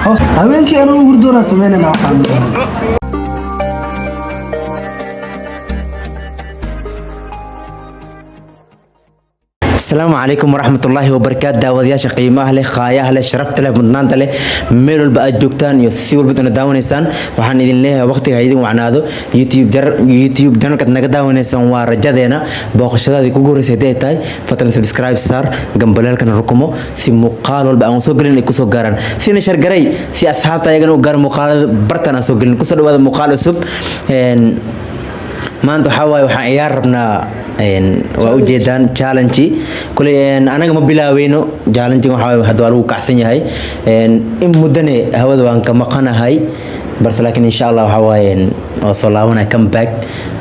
Hoos habeenkii anagu hurdoonaa sameynayna waxaan. Asalaamu calaykum waraxmatullaahi wabarakaatu. Daawadayaasha qiimaha leh, qaayaha leh, sharafta leh, mudnaanta leh, meel walba aad joogtaan iyo si walba na daawanaysaan, waxaan idin leeyahay waqtiga ha idin wacnaado. YouTube jar, YouTube channelkaad naga daawanaysaan waa rajadeena. Booqashadaadii kugu horreysay haddii ay tahay, fadlan subscribe saar, gambaleelkana rukumo si muuqaal walba aan soo gelin ay kusoo gaaraan, sina share garay si asxaabta ayagana u gaaro muuqaalada bartan aan soo gelin. Kusoo dhawaada muuqaal cusub. Maanta waxaa waaye waxaan ciyaar rabnaa, waa ujeedaan, challenge. Kuley anaga ma bilaaweyno challenge. Waxaa waaye hadda waa lagu kacsan yahay. In muddane hawada waan ka maqanahay, balse laakiin insha Allah waxaa waaye waa soo laabanaya, come back.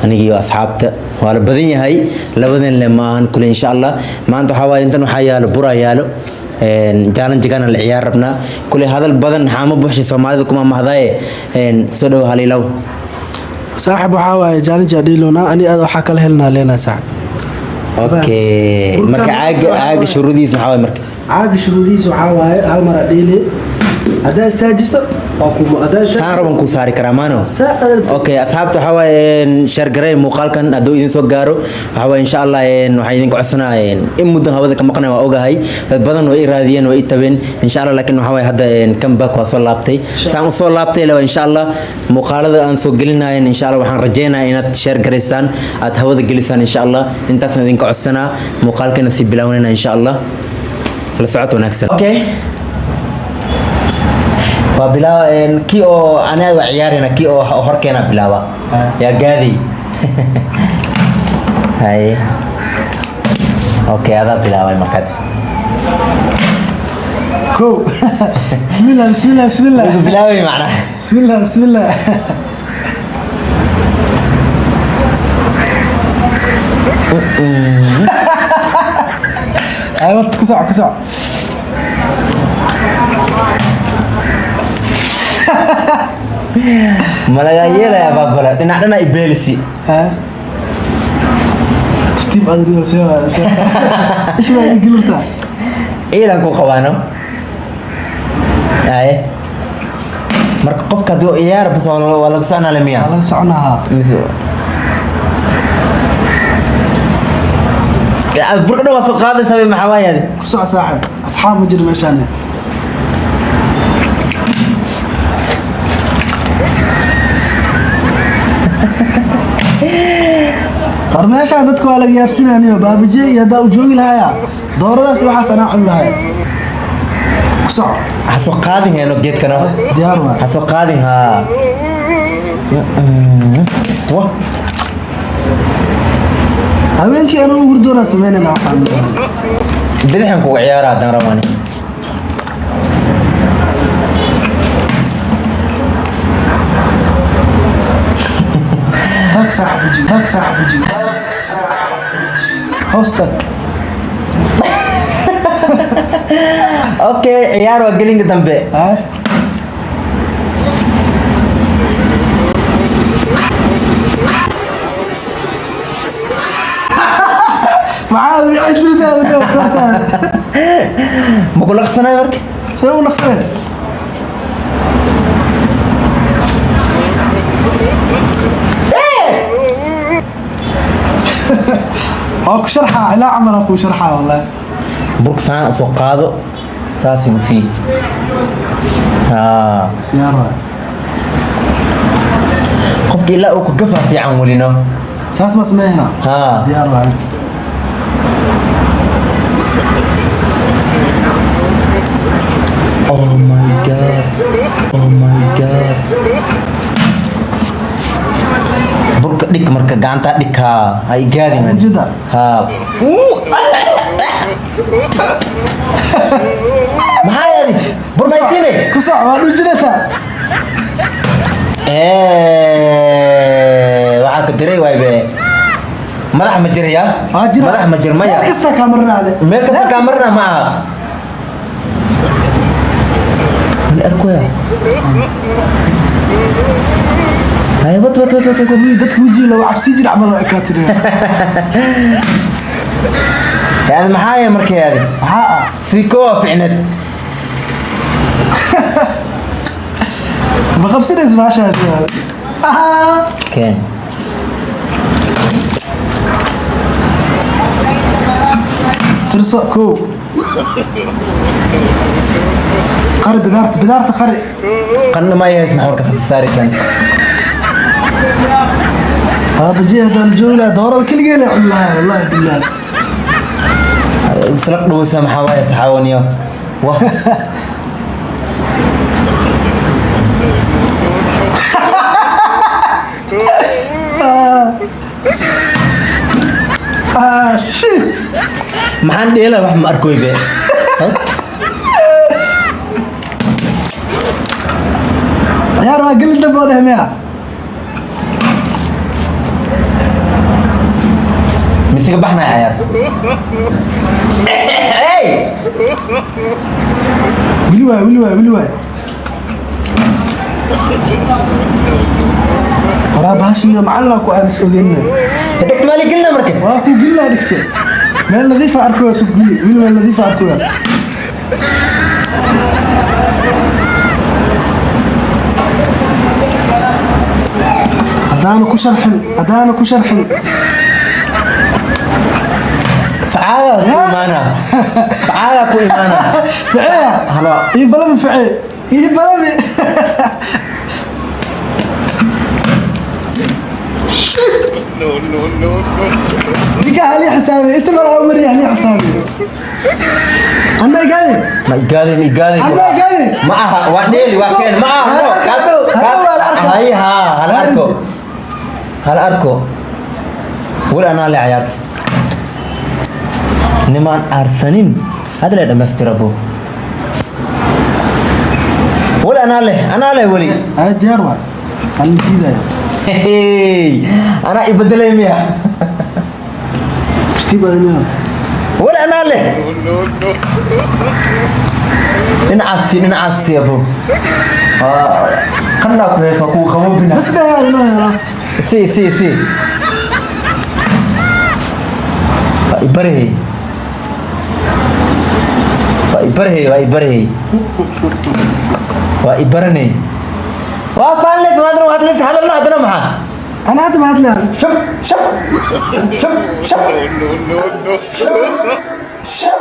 Aniga iyo asxaabta waa la badan yahay, labadan le maahan. Kuley insha Allah maanta waxaa waaye intan waxaa yaalo buraa yaalo, challenge-gana la ciyaar rabnaa. Kuley hadal badan xaamo buuxshay Soomaalida kuma mahdaye. Soo dhawo haliilow. Saaxib, waxaa waaye challenge aa dhiiloonaa, ani aad waxaa kala helnaa leenahay, saaxib. Okay, marka caaga shuruudihiis maxaa waaye marka? Caaga shuruudihiisa waxaa waaye hal mar aa dhiili, haddaa istaajiso waa kuma haddaa saan raban ku saari karaa maano. Saa. Okay, asxaabta, waxaa waaye share garay muuqaalkan hadduu idin soo gaaro. Waxaa waaye insha Allah waxaan idinka codsanaa, in muddan hawada ka maqnay waa ogahay, dad badan way i raadiyeen, way i tabeen. Insha Allah laakiin waxaa waaye hadda comeback waa soo laabtay. Saan u soo laabtay lewa insha Allah muuqaalada aan soo gelinayn, insha Allah waxaan rajaynayaa inaad share garaysaan, aad hawada gelisaan. Insha Allah intaasna idinka codsanaa. Muuqaalkana sii bilaawanayna insha Allah. La socod wanaagsan. Okay, waa bilaaba kii oo aniga waa ciyaarayna, kii oo horkeena bilaaba. Yaa gaaday? Haye, okay, adaa bilaabay markaad. Kow, bismillah, bismillah, bismillah. Igu bilaabay macnaha. Bismillah, bismillah. Aywa, ku soco, ku soco. Ma lagaa yeelayaa baabala dhinac dhinac ibeelisi? Ha, tartiib adag see ish baa ii gelirtaa. Ciidan ku qabaano. Haye, marka qofka hadduu ciyaar bas waa laga soconaa miya? Waa laga soconahaa. Aad burka dhan waa soo qaadaysaa, maxaa waaye? Ku soco saaxib, asxaab ma jiro meeshaan. War meeshaan dadka waa laga yaabsinaniyo baabije iyo haddaa u joogi lahaya dooradaas waxaas anaa cuni lahaya. Ku soco. Ha soo qaadin heeno geedkana. Diyaar waa. Ha soo qaadin haa. Wa. Habeenkii anagu hurdoonaa sameynayna waxaan. Bidixan kuga ciyaara haddaan rabani. Tag saaxib, wejiga tag, saaxib, wejiga tag, saaxib, wejiga hoos tag. Okay, ciyaar waa gelinka dambe. Ha. Maxaad wixii jirtaa sartaa? Ma ku laqsanay marka? See u naqsanay? Waa ku sharxaa ilaa camal ku sharxaa wallahi. Burka saan usoo qaado, saas igu sii haa. Diyaar waay. Qofka ilaa uu ku gafaa fiican welino. Saas ma sameynaa? Haa. Diyaar waay. Oh my God, oh my God. Burka dhig marka, gacanta dhig, haa, ha igaadin. Ujeeda? Haa. Maxaa yaadi bur maysiinay? Ku soc, waa dhujinaysaa. Waxaa ka diray waay be, madax ma jiraya? Waa jira. Madax ma jir maya. Meel kasta kaa marnaade. Meel kasta kaa marna ma aha. Mal arkoya. Hay, wat wat wat wat wat. Dadka wejiga looga cabsi jira camal oo ekaatiri. Yaani maxaa yahay markay aadi? Maxaa ah? Sidii koo ficneed. Ma qabsanaysa baashaan? Keen. Tirso, kow. Qari bidaarta, bidaarta qari. Qanna ma yahays, maxaa marka saaraysan? Baabajey haddaan joogi lahaa, doorada keligeena cuni lahaa, wallahi billahi. Isla dhaweysa, maxaa waaye saxaawaniyo wah. Ah, shit. Maxaan dheela? Wax ma arkoy be. Ciyaar waa gelin dambe oo dheh miya? Mise ka baxnaya ciyaar? Hey! Wili waay, wili waay, wili waay. Waraa, bahashan macalin ku aamis ogeenna. Dhegta maa la gelina marka? Waa ku gelina dhigte. Meel nadiifa arkoya, sug guli wili, meel nadiifa arkoya. Haddaana ku sharxin, haddaana ku sharxin. Facaaga ku imaana, facaaga ku imaana. Ficee. Halo. Ii balami, ficee, ii balami. No, no, no, no. Ninka halii xisaabiye inta loo mariya, halii xisaabiye ama igaadi. Ma igaadin, ma igaadin. Ama igaadin. Ma aha, waa dheeli, waa keen, ma aha. Waa la arkaa hadhow, hadhow waa la arkaa. Hay, ha hala arko, hala arko. Weli anaa le cayaarta, nimaan aarsanin hadda le dhammaystirabo. Weli anaa leh, anaa leh weli. Ay, diyaar waay, aan diidaya. Hey, anaa ibedelay miya? Tartiib adina. Weli anaa leh. No, no. Dhinacaasi, dhinacaasi abo. Qannaa ku heesa kuu qaboobina. Bas dhayaa inoo helo. Si si si, waa ibarahey, waa ibarahey, waa ibarahey, waa ibaraney, waa faanleys maadana waad leys hadalna haddana maxaa? Ana hadda maxaad leedahay? Shab shab shab shab. No, no, no. Shab.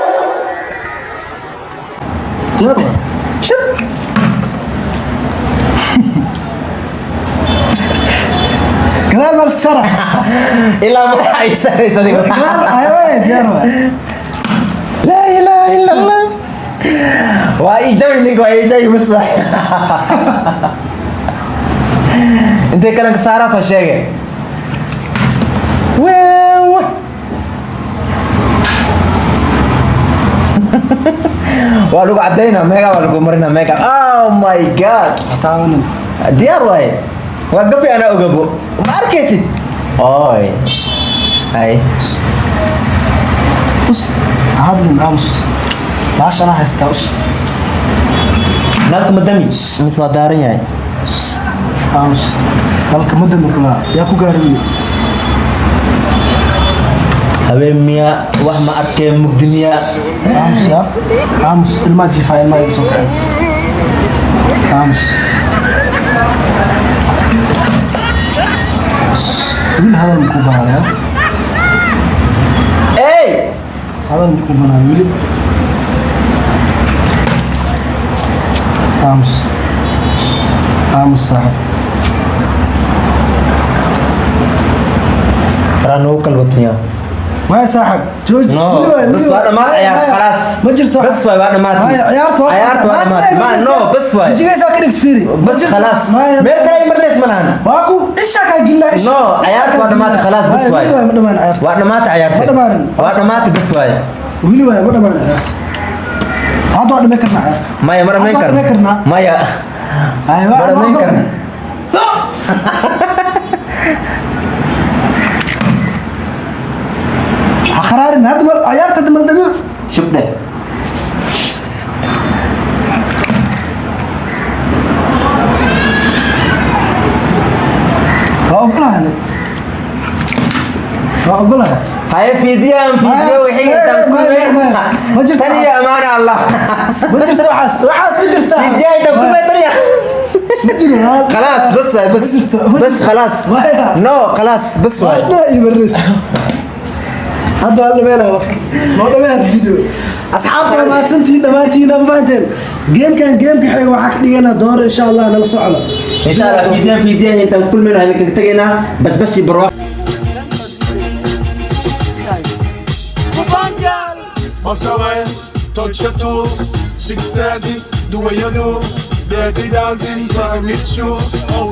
Diyaar waay. Shab. Gadaal maa liska saara. Ilaa madaxa ay saaraysa adiga. Gadaal ay waay, diyaar waay. Laa ilaaha ila Allah, waa ii jabi ninka, waa ii jabi. Bas waay, intay kalanka saaraa soo sheege. Weew, waa lagu cadaynaa, meega waa lagu marinaa meega. Oh my God. Taabanin. Diyaar waaye, waa gafi, anaa ogabo, ma arkaysid? Oy, ay. Us hadlin, aamus. Baasha anaa haystaa, us. Nalka ma dami mise waa daaran yahay? Aamus, dalka ma dami kulaa, yaa ku gaari wiil. Habeen miya? Wax ma arkeen, mugdi miya? Aamus yaa, aamus. Ilmaa jiifaa, ilmaa iga soo kacay. Aamus wiil, hadal makuu banaan yaa. Ey. Hadal makuu banaan weli. Aamus, aamus saaxib. Waraa nagu kalwadniya. Maya saaxib, jooji. No. Weli waay, bas weli waa waay. dhammaatay Maya, ciyaar. maya. Khalaas. Ma jirto. Bas waay, waa dhammaatay. Maya, ciyaarta waa Ciyaarta waa dhammaatay. No, bas waay. Wejigaysaa ka dhigta, fiiri. Ma bas jirto. Khalaas. Maya. Meel kale ay marneys ma lahan. Waa ku isha kaa gilaa, isha. No. Isha Ciyaarta kaa waa dhammaatay. gilaa. Khalaas, bas Maya, waay. weli waay, ma dhammaan ciyaarta. Waa dhammaatay ciyaarta. Ma dhammaanin. Waa dhammaatay, bas waay. Weli waay, ma dhammaan ciyaarta. Hadda waa dhammayn karnaa ciyaarta. Maya, ma dhamayn Hadda waa karno. dhammayn karnaa. Maya. Ay, ma waa dhamayn karno. Ha qaraarin hadda, ma ciyaarta hadda ma la dhamiyo. Shubdhe. Waa ogolahay, waa ogolahay. Haye, fiidiyahan fiidiyo wixii intaan Maya, maya, maya. Ma jirto. Tan iyo amaana Allah. Ma jirto waxaas, waxaas ma jirta. Fiidiyaha intaan kulmay, tan iyo Ma jiro. Khalaas, bas waay, bas. Bas, khalaas. Maya. No, khalaas, bas waay. Waa iyo baris. Hadda waa dhameynaa marka. Noo dhameen video. Asxaabta, waa mahadsantihiin dhammaantiin, ma fahanteen? Gamekan gameka xiga waxaa ka dhiganaa dooro, insha Allah, nala socda. Insha Allah fiidiyan fiidiyan intaan kulmayno waxaan idinkaga tegaynaa basbashi barwaaqo. Bossa wine, touch your toe, 6:30, do what you do, dirty dancing, permit show. Oh.